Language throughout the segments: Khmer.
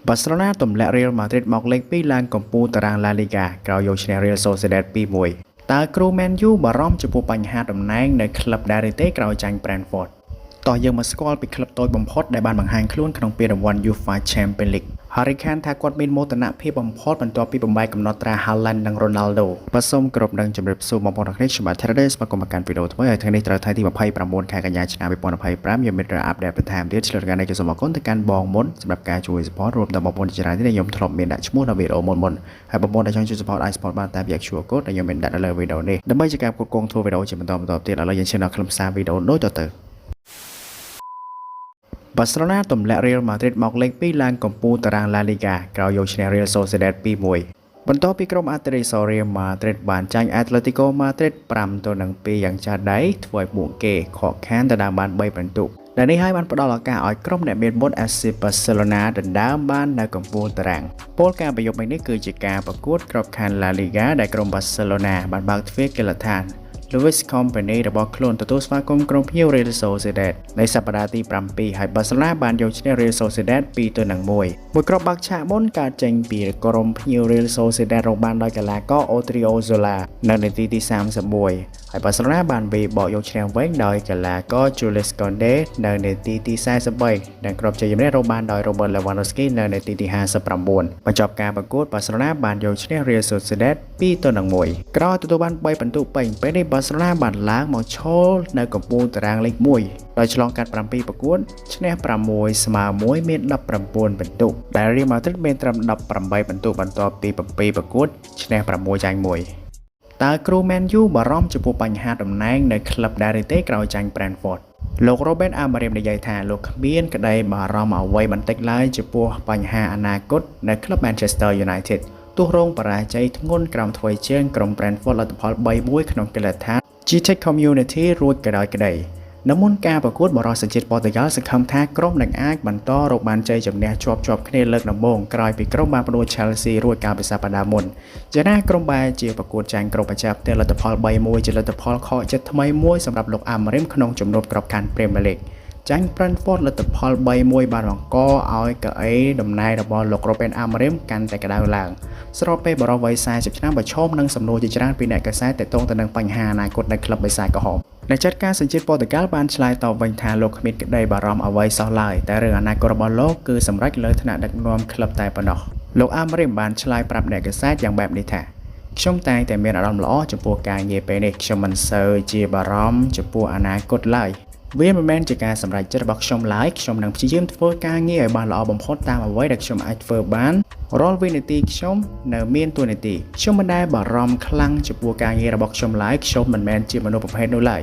បាសេឡូណាទម្លាក់រៀលម៉ាឌ្រីតមកលេខ2ឡើងកំពូលតារាងឡាលីហ្គាក្រោយយកឈ្នះរៀលសូសេដាត2-1តើគ្រូមែនយូបារម្ភចំពោះបញ្ហាតំណែងនៅក្លឹបដែរឬទេក្រោយចាញ់ Brentford? តោះយើងមកស្គាល់ពីក្លឹបតូចបំផុតដែលបានបង្ហាញខ្លួនក្នុងពានរង្វាន់ UEFA Champions League Harry Kane ថាគាត់មានមោទនភាពបំផុតបន្ទាប់ពីបំបែកកំណត់ត្រា Haaland និង Ronaldo។ បាទសូមគោរពនឹងជម្រាបសួរបងប្អូនទាំងគ្នាខ្ញុំបាទ Therese ស្វាគមន៍មកកាន់វីដេអូថ្មីហើយថ្ងៃនេះត្រូវថ្ងៃទី29ខែកញ្ញាឆ្នាំ2025យើងមានរឿង update បន្ថែមទៀតឆ្លៀតកាលនេះក៏សូមអរគុណទៅកាន់បងមុនសម្រាប់ការជួយ support រួមដល់បងប្អូនជាច្រើនទៀតដែលខ្ញុំធ្លាប់មានដាក់ឈ្មោះនៅវីដេអូមុនមុនហើយបងប្អូនដែលចង់ជួយ support អាច support បានតាមរយៈ QR code ដែលខ្ញុំមានដាក់នៅលើវីដេអូនេះដើម្បីជាការផ្គត់ផ្គង់ធ្វើវីដេអូជាបន្តបន្តទៀតឥឡូវយើងឈានដល់ខ្លឹមសារវីដេអូដូចតទៅបាសេឡូណាទម្លាក់រៀលម៉ាឌ្រីតមកលេខ2ឡើងកំពូលតារាងឡាលីហ្គាក្រោយយកឈ្នះរៀលសូសេដាត2-1បន្ទាប់ពីក្រុមអាត្លេទីកូរៀលម៉ាឌ្រីតបានចាញ់អាត្លេទីកូម៉ាឌ្រីត5-2យ៉ាងចាស់ដៃធ្វើឲ្យពួកគេខកខានទៅដើមបាន3ពិន្ទុដែលនេះហើយបានផ្ដល់ឱកាសឲ្យក្រុមអ្នកមានបុណ្យ FC Barcelona ដណ្ដើមបាននៅកំពូលតារាងពលការប្រយុទ្ធនេះគឺជាការប្រកួតក្របខ័ណ្ឌ La Liga ដែលក្រុម Barcelona បានបើកទ្វារកីឡដ្ឋាន Lluís Companys របស់ខ្លួនទទួលស្វាគមន៍ក្រុមភ្ញៀវ Real Sociedad នៅសប្តាហ៍ទី7ហើយ Barcelona បានយកឈ្នះ Real Sociedad 2-1មួយគ្រាប់បាក់ឆាកមុនកើតចេញពីក្រុមភ្ញៀវ Real Sociedad រកបានដោយកីឡាករ Odriozola នៅនាទីទី31ហើយ Barcelona បានវាយបកយកឈ្នះវិញដោយកីឡាករ Jules Koundé នៅនាទីទី43និងគ្រាប់ជ័យជំនះរកបានដោយ Robert Lewandowski នៅនាទីទី59បញ្ចប់ការប្រកួត Barcelona បានយកឈ្នះ Real Sociedad 2-1ក្រោយទទួលបាន3ពិន្ទុពេញពេលនេះ Barcelona បានឡើងមកឈរនៅកំពូលតារាងលេខ1ដោយឆ្លងកាត់7ប្រកួតឈ្នះ6ស្មើ1មាន19ពិន្ទុដែល Real Madrid មានត្រឹម18ពិន្ទុបន្ទាប់ពី7ប្រកួតឈ្នះ6ចាញ់1តើគ្រូ Man U បារម្ភចំពោះបញ្ហាតំណែងនៅក្លឹបដែរឬទេក្រោយចាញ់ Brentford? លោក Ruben Amorim និយាយថាលោកគ្មានក្តីបារម្ភអ្វីបន្តិចឡើយចំពោះបញ្ហាអនាគតនៅក្លឹប Manchester United ទោះរងបរាជ័យធ្ងន់ក្រោមថ្វីជើងក្រុម Brentford លទ្ធផល3-1ក្នុងកីឡដ្ឋាន Gtech Community រួចក៏ដោយក្តីនៅមុនការប្រកួតបរិសជាតិប៉ូទុយហ្គាល់សង្ឃឹមថាក្រុមនឹងអាចបន្តរកបានជ័យជំនះជាប់ជាប់គ្នាលើកដំបូងក្រោយពីក្រុមបានផ្ដួល Chelsea រួចកាលពីសប្តាហ៍មុនជាណាក្រុមបែរជាប្រកួតចាញ់ក្រុមប្រចាំផ្ទះលទ្ធផល3-1ជាលទ្ធផលខកចិត្តថ្មីមួយសម្រាប់លោកអាមរិមក្នុងជំនួបក្របខ័ណ្ឌ Premier League ចាញ់ Brentford លទ្ធផល3-1បានបង្កឲ្យកៅអីតំណែងរបស់លោក Ruben Amorim កាន់តែក្តៅឡើងស្របពេលបរិវ័យ40ឆ្នាំប្រឈមនឹងសំណួរជាច្រើនពីអ្នកកាសែតទាក់ទងទៅនឹងបញ្ហាអនាគតនៃក្លឹបបិសាចក្រហមអ្នកចាត់ការសញ្ជាតិប៉ូទុយហ្គាល់បានឆ្លើយតបវិញថាលោកគ្មានក្តីបារម្ភអ្វីសោះឡើយតែរឿងអនាគតរបស់លោកគឺសម្រេចលើថ្នាក់ដឹកនាំក្លឹបតែប៉ុណ្ណោះលោកអាមរិមបានឆ្លើយប្រាប់អ្នកកាសែតយ៉ាងបែបនេះថាខ្ញុំតែងតែមានអារម្មណ៍ល្អចំពោះការងារពេលនេះខ្ញុំមិនសូវជាបារម្ភចំពោះអនាគតឡើយវាមិនមែនជាការសម្រេចចិត្តរបស់ខ្ញុំឡើយខ្ញុំនឹងព្យាយាមធ្វើការងារឲ្យបានល្អបំផុតតាមអ្វីដែលខ្ញុំអាចធ្វើបានរាល់វិនាទីខ្ញុំនៅមានតួនាទីខ្ញុំមិនដែលបារម្ភខ្លាំងចំពោះការងាររបស់ខ្ញុំឡើយខ្ញុំមិនមែនជាមនុស្សប្រភេទនោះឡើយ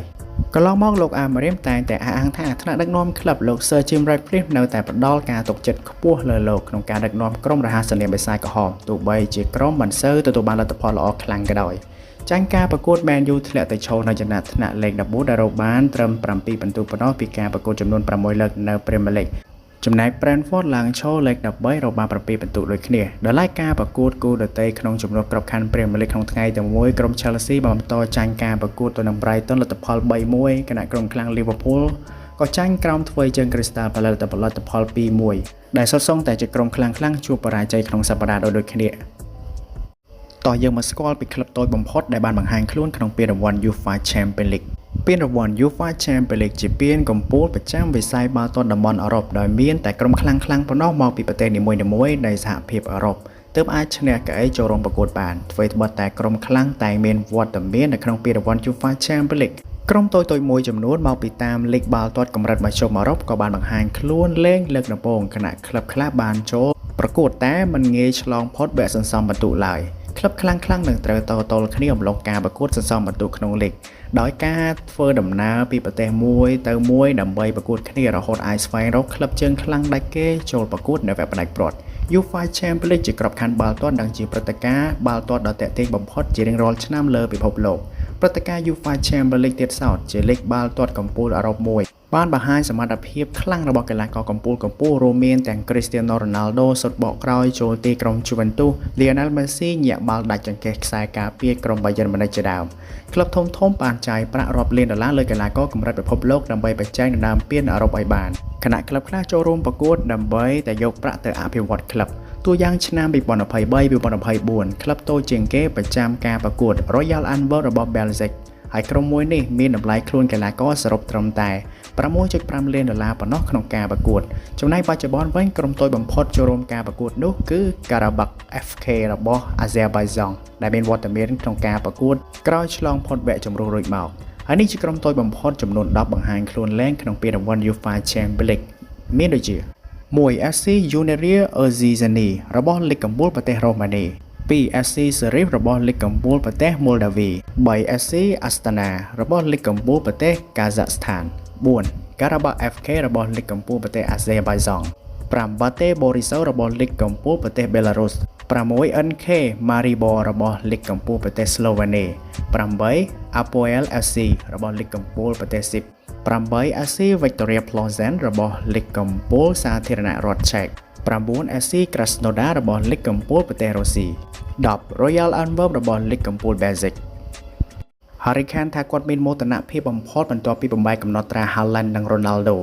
កន្លងមកលោកអាមរិមតែងតែអះអាងថាថ្នាក់ដឹកនាំក្លឹបលោក Sir Jim Ratcliffe នៅតែផ្ដល់ការទុកចិត្តខ្ពស់លើលោកក្នុងការដឹកនាំក្រុមរហស្សនាមបិសាចក្រហមទោះបីជាក្រុមមិនសូវទទួលបានលទ្ធផលល្អខ្លាំងក៏ដោយចាញ់ការប្រកួត Man U ធ្លាក់ទៅឈរនៅចំណាត់ថ្នាក់លេខ14ដែលរកបានត្រឹម7ពិន្ទុប៉ុណ្ណោះពីការប្រកួតចំនួន6លើកនៅ Premier League ចំណែក Brentford ឡើងឈរលេខ13រកបាន7ពិន្ទុដូចគ្នាដោយឡែកការប្រកួតគូដទៃក្នុងជំនួបក្របខ័ណ្ឌ Premier League ក្នុងថ្ងៃតែមួយក្រុម Chelsea បានបន្តចាញ់ការប្រកួតទៅនឹង Brighton លទ្ធផល3-1ខណៈក្រុមខ្លាំង Liverpool ក៏ចាញ់ក្រោមថ្វីជើង Crystal Palace លទ្ធផល2-1ដែលសុទ្ធសឹងតែជាក្រុមខ្លាំងៗជួបបរាជ័យក្នុងសប្តាហ៍ដូចៗគ្នាតោះយើងមកស្គាល់ពីក្លឹបតូចបំផុតដែលបានបង្ហាញខ្លួនក្នុងពានរង្វាន់ UEFA Champions League ពានរង្វាន់ UEFA Champions League ជាពានកំពូលប្រចាំវិស័យបាល់ទាត់តំបន់អឺរ៉ុបដោយមានតែក្រុមខ្លាំងៗប៉ុណ្ណោះមកពីប្រទេសនីមួយៗនៃសហភាពអឺរ៉ុបទើបអាចឈ្នះកៅអីចូលរួមប្រកួតបានអ្វីត្បិតតែក្រុមខ្លាំងតែងមានវត្តមាននៅក្នុងពានរង្វាន់ UEFA Champions League ក្រុមតូចៗមួយចំនួនមកពីតាមលីកបាល់ទាត់កម្រិតមធ្យមអឺរ៉ុបក៏បានបង្ហាញខ្លួនលេងលើកដំបូងខណៈក្លឹបខ្លះបានចូលប្រកួតតែមិនងាយឆ្លងផុតវគ្គសន្សំពិន្ទុឡើយក្លឹបខ្លាំងៗនឹងត្រូវតទល់គ្នាអំឡុងការប្រកួតសន្សំពិន្ទុក្នុងលីកដោយការធ្វើដំណើរពីប្រទេសមួយទៅមួយដើម្បីប្រកួតគ្នារហូតអាចស្វែងរកក្លឹបជើងខ្លាំងដាច់គេចូលប្រកួតនៅវគ្គផ្ដាច់ព្រ័ត្រ UEFA Champions League ជាក្របខ័ណ្ឌបាល់ទាត់និងជាព្រឹត្តិការណ៍បាល់ទាត់ដ៏ទាក់ទាញបំផុតជារៀងរាល់ឆ្នាំលើពិភពលោកព្រឹត្តិការណ៍ UEFA Champions League ទៀតសោតជាលីកបាល់ទាត់កំពូលអឺរ៉ុបមួយ បានបង្ហាញសមត្ថភាពខ្លាំងរបស់កីឡាករកំពូលកំពូលរួមមានទាំង Cristiano Ronaldo សុទ្ធបកក្រោយចូលទីក្រុង Juventus, Lionel Messi ញាក់បាល់ដាច់ចង្កេះខ្សែការពារក្រុម Bayern Munich ជាដើមក្លឹបធំៗបានចាយប្រាក់រាប់លានដុល្លារលើកីឡាករកម្រិតពិភពលោកដើម្បីប្រជែងដណ្ដើមពានអឺរ៉ុបឲ្យបានខណៈក្លឹបខ្លះចូលរួមប្រកួតដើម្បីតែយកប្រាក់ទៅអភិវឌ្ឍក្លឹបតួយ៉ាងឆ្នាំ2023-2024ក្លឹបតូចជាងគេប្រចាំការប្រកួត Royal Antwerp របស់ Belgique ហើយក្រុមមួយនេះមានតម្លៃខ្លួនកីឡាករសរុបត្រឹមតែ 6.5 លានដុល្លារប៉ុណ្ណោះក្នុងការប្រកួតចំណែកបច្ចុប្បន្នវិញក្រុមតូចបំផុតចូលរួមការប្រកួតនោះគឺ Qarabag FK របស់ Azerbaijan ដែលមានវត្តមានក្នុងការប្រកួតក្រោយឆ្លងផុតវគ្គជម្រុះរួចមកហើយនេះជាក្រុមតូចបំផុតចំនួន10បង្ហាញខ្លួនលែងក្នុងពានរង្វាន់ UEFA Champions League មានដូចជា1 FC Unirea Urziceni របស់លីកកំពូលប្រទេសរ៉ូម៉ានី2 SC Sheriff របស់លីកកំពូលប្រទេសម៉ូដាវី3 SC Astana របស់លីកកំពូលប្រទេសកាហ្សាក់ស្ថាន4 Qarabag FK របស់លីកកំពូលប្រទេសអាសេបៃយ៉ង់5 Bate Borisov របស់លីកកំពូលប្រទេសបេឡារុស6 NK Maribor របស់លីកកំពូលប្រទេសស្លូវ៉ានី8 Apoel FC របស់លីកកំពូលប្រទេសស៊ីប8 SC Victoria Plzen របស់លីកកំពូលសាធារណរដ្ឋឆែក9 SC Krasnodar របស់លីកកំពូលប្រទេសរុស្ស៊ី10 Royal Antwerp របស់លីកកំពូលបែលហ្សិក Harry Kane ថាគាត់មានមោទនភាពបំផុតបន្ទាប់ពីបំបែកកំណត់ត្រា Haaland និង Ronaldo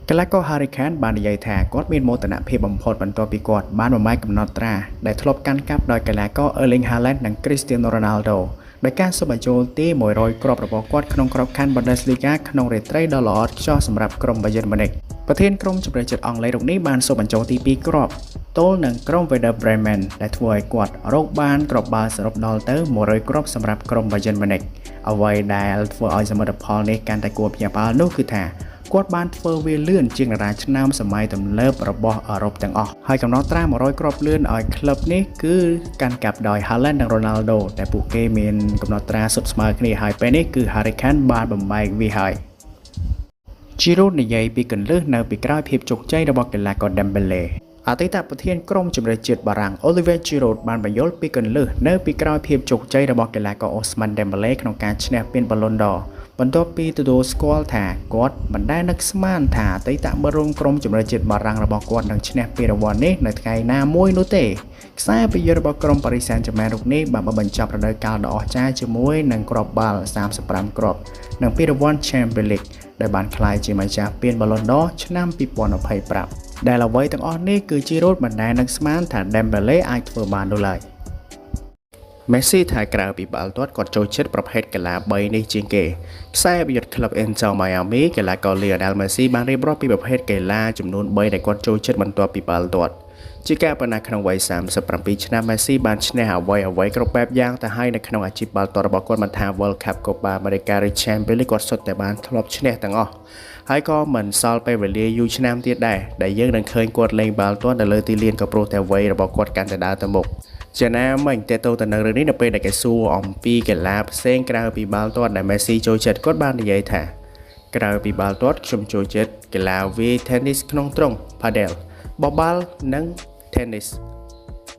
កីឡាករ Harry Kane បាននិយាយថាគាត់មានមោទនភាពបំផុតបន្ទាប់ពីគាត់បានបំបែកកំណត់ត្រាដែលធ្លាប់កាន់កាប់ដោយកីឡាករ Erling Haaland និង Cristiano Ronaldo ដោយការសុំបញ្ចូលទី100គ្រាប់របស់គាត់ក្នុងក្របខ័ណ្ឌ Bundesliga ក្នុងរាត្រីដ៏ល្អឥតខ្ចោះសម្រាប់ក្រុម Bayern Munich ប្រធានក្រុមជម្រើសជាតិអង់គ្លេសរូបនេះបានសុំបញ្ចូលទី2គ្រាប់ទល់នឹងក្រុម Werder Bremen ដែលធ្វើឲ្យគាត់រកបានគ្រាប់បាល់សរុបដល់ទៅ100គ្រាប់សម្រាប់ក្រុម Bayern Munich អ្វីដែលធ្វើឲ្យសមិទ្ធផលនេះកាន់តែគួរភ្ញាក់ផ្អើលនោះគឺថាគាត់បានធ្វើវាលឿនជាងតារាឆ្នើមសម័យទំនើបរបស់អឺរ៉ុបទាំងអស់ហើយកំណត់ត្រា100គ្រាប់លឿនឲ្យក្លឹបនេះគឺកាន់កាប់ដោយ Haaland និង Ronaldo ដែលពួកគេមានកំណត់ត្រាសុទ្ធស្មើគ្នាហើយពេលនេះគឺ Harry Kane បានបំបែកវាហើយ Giroud និយាយពីគន្លឹះនៅពីក្រោយភាពជោគជ័យរបស់កីឡាករ Dembele អតីតប្រធានក្រុមជម្រើសជាតិបារាំង Olivier Giroud បានបញ្យល់ពីគន្លឹះនៅពីក្រោយភាពជោគជ័យរបស់កីឡាករ Ousmane Dembele ក្នុងការឈ្នះពាន Ballon d'Or បន្ទាប់ពីទទួលស្គាល់ថាគាត់មិនដែលនឹកស្មានថាអតីតមិត្តរួមក្រុមជម្រើសជាតិបារាំងរបស់គាត់នឹងឈ្នះពានរង្វាន់នេះនៅថ្ងៃណាមួយនោះទេខ្សែប្រយុទ្ធរបស់ក្រុម Paris Saint-Germain រូបនេះបានបញ្ចប់រដូវកាលដ៏អស្ចារ្យជាមួយនឹងគ្រាប់បាល់35គ្រាប់និងពានរង្វាន់ Champions League ដែលបានក្លាយជាម្ចាស់ពាន Ballon d'Or ឆ្នាំ2025ដែលអ្វីទាំងអស់នេះគឺ Giroud មិនដែលនឹកស្មានថា Dembele អាចធ្វើបាននោះឡើយមេស៊ីថាក្រៅពីបាល់ទាត់គាត់ចូលចិត្តប្រភេទកីឡា3នេះជាងគេខ្សែប្រយុទ្ធក្លឹប Inter Miami កីឡាករ Lionel Messi បានរៀបរាប់ពីប្រភេទកីឡាចំនួន3ដែលគាត់ចូលចិត្តបន្ទាប់ពីបាល់ទាត់ជាការប៉ុណ្ណាក្នុងវ័យ37ឆ្នាំមេស៊ីបានឈ្នះអ្វីអ្វីគ្រប់បែបយ៉ាងទៅហើយនៅក្នុងអាជីពបាល់ទាត់របស់គាត់មិនថា World Cup Copa America ឬ Champions League គាត់សុទ្ធតែបានធ្លាប់ឈ្នះទាំងអស់ហើយក៏មិនសល់ពេលវេលាយូរឆ្នាំទៀតដែរដែលយើងនឹងឃើញគាត់លេងបាល់ទាត់នៅលើទីលានក៏ព្រោះតែវ័យរបស់គាត់កាន់តែដើរទៅមុខជាណាមិញតេតទៅនឹងរឿងនេះនៅពេលដែលគេសួរអំពីកីឡាផ្សេងក្រៅពីបាល់ទាត់ដែលមេស៊ីចូលចិត្តគាត់បាននិយាយថាក្រៅពីបាល់ទាត់ខ្ញុំចូលចិត្តកីឡាវាយ Tennis ក្នុងទ្រុង Padel បោះបាល់និង Tennis